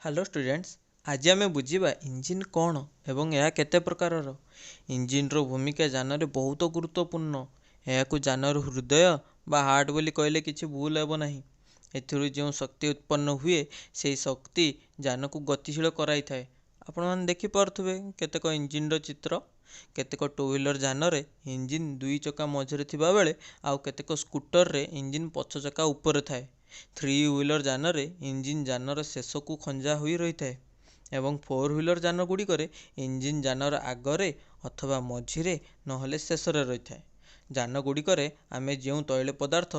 Hello students, ଆଜି ଆମେ ବୁଝିବା ଇଞ୍ଜିନ୍ କ'ଣ ଏବଂ ଏହା କେତେ ପ୍ରକାରର। ଇଞ୍ଜିନ୍ର ଭୂମିକା ଯାନରେ ବହୁତ ଗୁରୁତ୍ୱପୂର୍ଣ୍ଣ। ଏହାକୁ ଯାନର ହୃଦୟ ବା ହାର୍ଟ ବୋଲି କହିଲେ କିଛି ଭୁଲ ହେବ ନାହିଁ। ଏଥିରୁ ଯେଉଁ ଶକ୍ତି ଉତ୍ପନ୍ନ ହୁଏ, ସେହି ଶକ୍ତି ଯାନକୁ ଗତିଶୀଳ କରାଇଥାଏ। ଆପଣମାନେ ଦେଖିପାରୁଥିବେ କେତେକ ଇଞ୍ଜିନ୍ର ଚିତ୍ର। କେତେକ ଟୁ ହ୍ୱିଲର୍ ଯାନରେ ଇଞ୍ଜିନ୍ ଦୁଇ ଚକା ମଝିରେ ଥିବାବେଳେ ଆଉ କେତେକ ସ୍କୁଟରରେ ଇଞ୍ଜିନ୍ ପଛ ଚକା ଉପରେ ଥାଏ। ଥ୍ରୀ ହ୍ୱିଲର୍ ଯାନରେ ଇଞ୍ଜିନ୍ ଯାନର ଶେଷକୁ ଖଞ୍ଜା ହୋଇ ରହିଥାଏ ଏବଂ ଫୋର୍ ହ୍ୱିଲର୍ ଯାନ ଗୁଡ଼ିକରେ ଇଞ୍ଜିନ୍ ଯାନର ଆଗରେ ଅଥବା ମଝିରେ, ନହେଲେ ଶେଷରେ ରହିଥାଏ। ଯାନ ଗୁଡ଼ିକରେ ଆମେ ଯେଉଁ ତୈଳ ପଦାର୍ଥ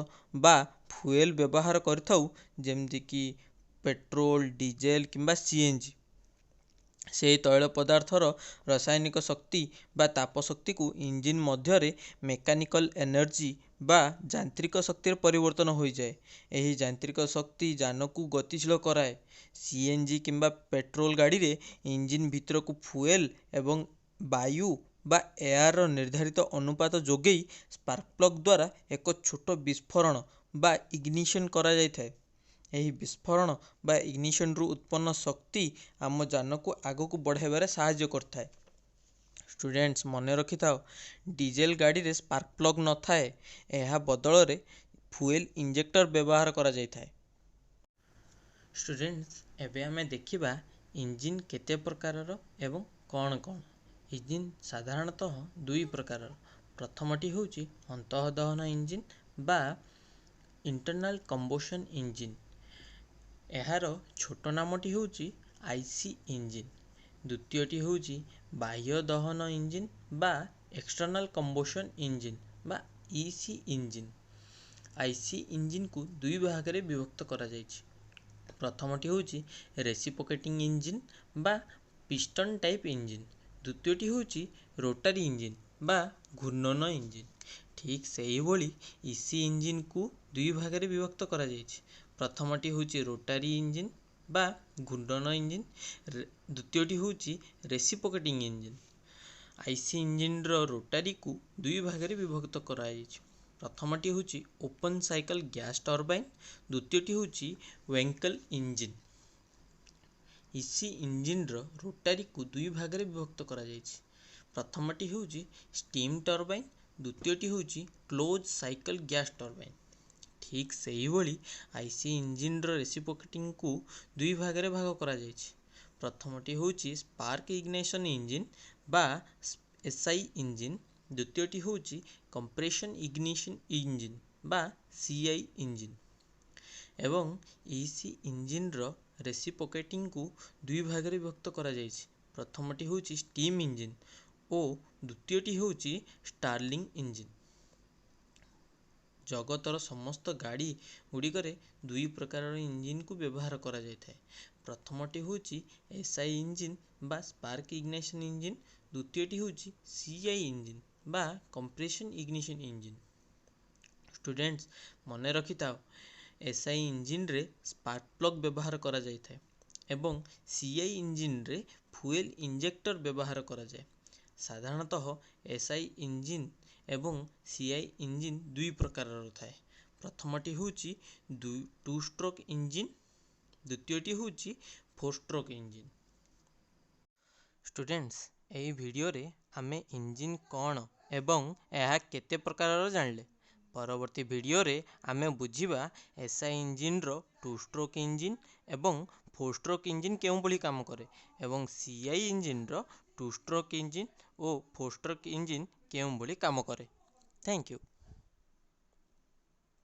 ବା ଫୁଏଲ୍ ବ୍ୟବହାର କରିଥାଉ, ଯେମିତିକି ପେଟ୍ରୋଲ, ଡିଜେଲ କିମ୍ବା CNG, ସେହି ତୈଳ ପଦାର୍ଥର ରାସାୟନିକ ଶକ୍ତି ବା ତାପ ଶକ୍ତିକୁ ଇଞ୍ଜିନ୍ ମଧ୍ୟରେ ମେକାନିକାଲ ଏନର୍ଜି ବା ଯାନ୍ତ୍ରିକ ଶକ୍ତିରେ ପରିବର୍ତ୍ତନ ହୋଇଯାଏ। ଏହି ଯାନ୍ତ୍ରିକ ଶକ୍ତି ଯାନକୁ ଗତିଶୀଳ କରାଏ। CNG କିମ୍ବା ପେଟ୍ରୋଲ ଗାଡ଼ିରେ ଇଞ୍ଜିନ୍ ଭିତରକୁ ଫୁଏଲ୍ ଏବଂ ବାୟୁ ବା ଏୟାରର ନିର୍ଦ୍ଧାରିତ ଅନୁପାତ ଯୋଗେଇ ସ୍ପାର୍କ ପ୍ଲଗ୍ ଦ୍ୱାରା ଏକ ଛୋଟ ବିସ୍ଫୋରଣ ବା ଇଗ୍ନିସନ୍ କରାଯାଇଥାଏ। ଏହି ବିସ୍ଫୋରଣ ବା ଇଗ୍ନିସନ୍ରୁ ଉତ୍ପନ୍ନ ଶକ୍ତି ଆମ ଯାନକୁ ଆଗକୁ ବଢ଼ାଇବାରେ ସାହାଯ୍ୟ କରିଥାଏ। ଷ୍ଟୁଡେଣ୍ଟସ୍, ମନେ ରଖିଥାଅ, ଡିଜେଲ ଗାଡ଼ିରେ ସ୍ପାର୍କ ପ୍ଲଗ୍ ନଥାଏ। ଏହା ବଦଳରେ ଫୁଏଲ୍ ଇଞ୍ଜେକ୍ଟର ବ୍ୟବହାର କରାଯାଇଥାଏ। ଷ୍ଟୁଡେଣ୍ଟସ୍, ଏବେ ଆମେ ଦେଖିବା ଇଞ୍ଜିନ୍ କେତେ ପ୍ରକାରର ଏବଂ କ'ଣ କ'ଣ। ଇଞ୍ଜିନ୍ ସାଧାରଣତଃ ଦୁଇ ପ୍ରକାରର। ପ୍ରଥମଟି ହେଉଛି ଅନ୍ତଃଦହନ ଇଞ୍ଜିନ୍ ବା ଇଣ୍ଟରନାଲ୍ କମ୍ବୋସନ୍ ଇଞ୍ଜିନ୍। ଏହାର ଛୋଟ ନାମଟି ହେଉଛି IC engine. ଦ୍ୱିତୀୟଟି ହେଉଛି ବାହ୍ୟ ଦହନ ଇଞ୍ଜିନ୍ ବା ଏକ୍ସଟର୍ନାଲ୍ କମ୍ବୋସନ୍ ଇଞ୍ଜିନ୍ ବା EC engine. IC ଇଞ୍ଜିନ୍କୁ ଦୁଇ ଭାଗରେ ବିଭକ୍ତ କରାଯାଇଛି। ପ୍ରଥମଟି ହେଉଛି ରେସିପ୍ରୋକେଟିଂ ଇଞ୍ଜିନ୍ ବା ପିଷ୍ଟନ୍ ଟାଇପ୍ ଇଞ୍ଜିନ୍। ଦ୍ୱିତୀୟଟି ହେଉଛି ରୋଟାରୀ ଇଞ୍ଜିନ୍ ବା ଘୂର୍ଣ୍ଣନ ଇଞ୍ଜିନ୍। ଠିକ୍ ସେହିଭଳି ଇସି ଇଞ୍ଜିନ୍କୁ ଦୁଇ ଭାଗରେ ବିଭକ୍ତ କରାଯାଇଛି। ପ୍ରଥମଟି ହେଉଛି ରୋଟାରୀ ଇଞ୍ଜିନ୍ ବା ଘୂର୍ଣ୍ଣନ ଇଞ୍ଜିନ୍, ଦ୍ୱିତୀୟଟି ହେଉଛି ରେସିପ୍ରୋକେଟିଂ ଇଞ୍ଜିନ୍। ଆଇସି ଇଞ୍ଜିନ୍ର ରୋଟାରୀକୁ ଦୁଇ ଭାଗରେ ବିଭକ୍ତ କରାଯାଇଛି। ପ୍ରଥମଟି ହେଉଛି ଓପନ୍ ସାଇକେଲ୍ ଗ୍ୟାସ୍ ଟର୍ବାଇନ୍, ଦ୍ୱିତୀୟଟି ହେଉଛି ୱେଙ୍କଲ୍ ଇଞ୍ଜିନ୍। ଇସି ଇଞ୍ଜିନ୍ର ରୋଟାରୀକୁ ଦୁଇ ଭାଗରେ ବିଭକ୍ତ କରାଯାଇଛି। ପ୍ରଥମଟି ହେଉଛି ଷ୍ଟିମ୍ ଟର୍ବାଇନ୍, ଦ୍ୱିତୀୟଟି ହେଉଛି କ୍ଲୋଜ୍ ସାଇକେଲ୍ ଗ୍ୟାସ୍ ଟର୍ବାଇନ୍। ଠିକ୍ ସେହିଭଳି ଆଇସି ଇଞ୍ଜିନ୍ର ରେସିପ୍ରୋକେଟିଂକୁ ଦୁଇ ଭାଗରେ ଭାଗ କରାଯାଇଛି। ପ୍ରଥମଟି ହେଉଛି ସ୍ପାର୍କ ଇଗ୍ନିସନ୍ ଇଞ୍ଜିନ୍ ବା SI engine, ଦ୍ୱିତୀୟଟି ହେଉଛି କମ୍ପ୍ରେସନ୍ ଇଗ୍ନିସନ୍ ଇଞ୍ଜିନ୍ ବା CI engine. ଏବଂ ଇସି ଇଞ୍ଜିନ୍ର ରେସିପ୍ରୋକେଟିଂକୁ ଦୁଇ ଭାଗରେ ବିଭକ୍ତ କରାଯାଇଛି। ପ୍ରଥମଟି ହେଉଛି ଷ୍ଟିମ୍ ଇଞ୍ଜିନ୍ ଓ ଦ୍ୱିତୀୟଟି ହେଉଛି ଷ୍ଟାର୍ଲିଂ ଇଞ୍ଜିନ୍। ଜଗତର ସମସ୍ତ ଗାଡ଼ି ଗୁଡ଼ିକରେ ଦୁଇ ପ୍ରକାରର ଇଞ୍ଜିନ୍କୁ ବ୍ୟବହାର କରାଯାଇଥାଏ। ପ୍ରଥମଟି ହେଉଛି SI engine ବା ସ୍ପାର୍କ ଇଗ୍ନିସନ୍ ଇଞ୍ଜିନ୍, ଦ୍ୱିତୀୟଟି ହେଉଛି CI engine ବା କମ୍ପ୍ରେସନ୍ ଇଗ୍ନିସନ୍ ଇଞ୍ଜିନ୍। ଷ୍ଟୁଡେଣ୍ଟସ୍, ମନେ ରଖିଥାଅ, SI ଇଞ୍ଜିନ୍ରେ ସ୍ପାର୍କ ପ୍ଲଗ୍ ବ୍ୟବହାର କରାଯାଇଥାଏ ଏବଂ CI ଇଞ୍ଜିନ୍ରେ ଫୁଏଲ୍ ଇଞ୍ଜେକ୍ଟର ବ୍ୟବହାର କରାଯାଏ। ସାଧାରଣତଃ SI engine ଏବଂ CI engine ଦୁଇ ପ୍ରକାରର ଥାଏ। ପ୍ରଥମଟି ହେଉଛି ଟୁ ଷ୍ଟ୍ରୋକ୍ ଇଞ୍ଜିନ୍, ଦ୍ୱିତୀୟଟି ହେଉଛି ଫୋର୍ ଷ୍ଟ୍ରୋକ୍ ଇଞ୍ଜିନ୍। ଷ୍ଟୁଡେଣ୍ଟସ୍, ଏହି ଭିଡ଼ିଓରେ ଆମେ ଇଞ୍ଜିନ୍ କ'ଣ ଏବଂ ଏହା କେତେ ପ୍ରକାରର ଜାଣିଲେ। ପରବର୍ତ୍ତୀ ଭିଡ଼ିଓରେ ଆମେ ବୁଝିବା SI ଇଞ୍ଜିନ୍ର ଟୁ ଷ୍ଟ୍ରୋକ୍ ଇଞ୍ଜିନ୍ ଏବଂ ଫୋର୍ ଷ୍ଟ୍ରୋକ୍ ଇଞ୍ଜିନ୍ କେଉଁଭଳି କାମ କରେ ଏବଂ CI ଇଞ୍ଜିନ୍ର ଟୁ ଷ୍ଟ୍ରୋକ୍ ଇଞ୍ଜିନ୍ ଓ ଫୋର୍ ଷ୍ଟ୍ରୋକ୍ ଇଞ୍ଜିନ୍ କେଉଁଭଳି କାମ କରେ। Thank you.